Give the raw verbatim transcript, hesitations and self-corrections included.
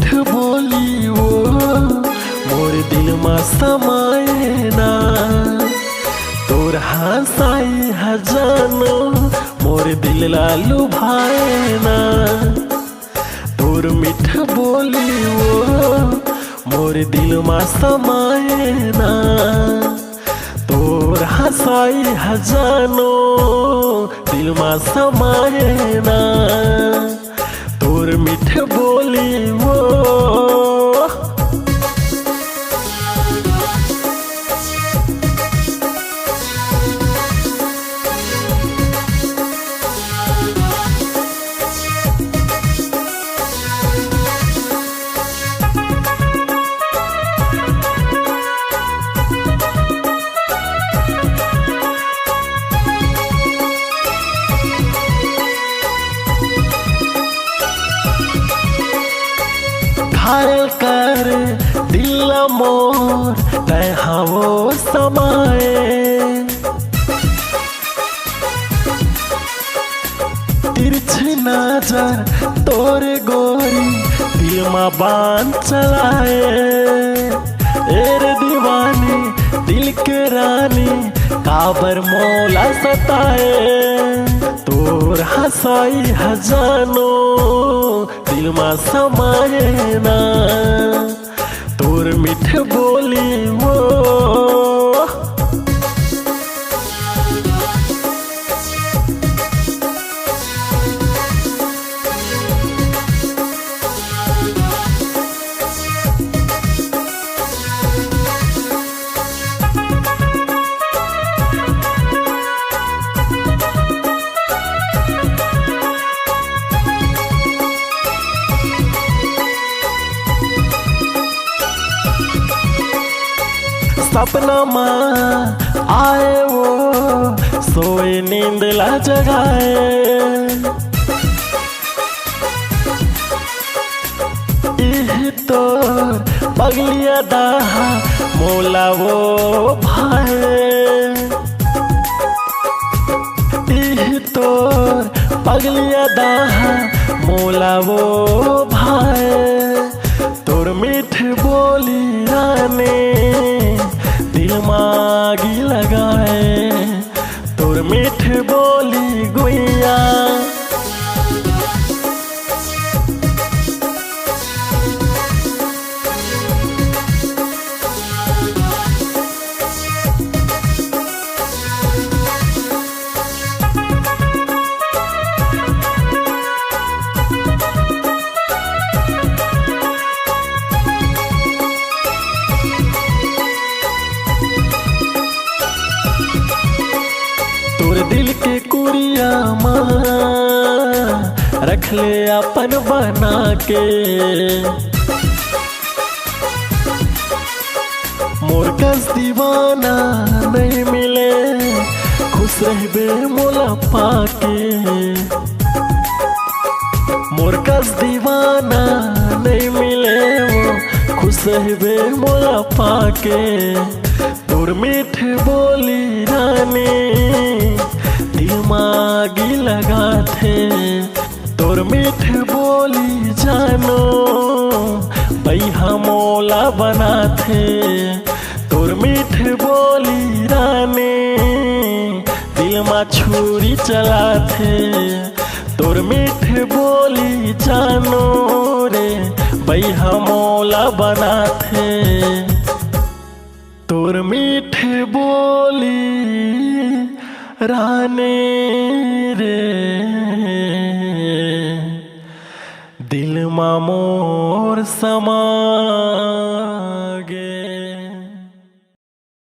बोली वो मोर दिल मा समाए ना, तोर हंसाई ह जानो मोर दिल ला लुभाए ना। तोर मीठ बोली वो मोर दिल मा समाए ना, तोर हंसाई ह जानो दिल मा समाए ना। तोर मीठ बोली वो। घायल कर दिल मोर तै हवो समाए। तिरछी नजर तोर गोरी दिल मा बाण चलाए। ए रे दीवानी दिल के रानी काबर मोला सताए। तोर हंसाई ह जानो दिल मा समाए ना, तोर मीठ बोली वो। सपना मा आए वो सोए नींद ला जगाए। इह तोर पगलिया दाहा मोला वो भाए। इह तोर पगलिया दाहा मोला वो भाए। तोर मीठ बोली रानी दिल मा आगी लगाए। तोर मीठ बोली गुइया। तोर दिल के कुरिया मा रख ले अपन बना के। मोर कस दीवाना नहीं मिले, खुश रहबे मोला पाके। मोर कस दीवाना नहीं मिले वो, खुश रहबे मोला पाके। तोर मीठ बोली रानी दिल मा आगी लगाथे। तोर मीठ बोली जानो बइहा मोला बनाथे। तोर मीठ बोली रानी दिल मा छुरी चलाथे। तोर मीठ बोली जानो रे बइहा मोला बनाथे। तोर मीठ बोली रानी रे दिल मा मोर समा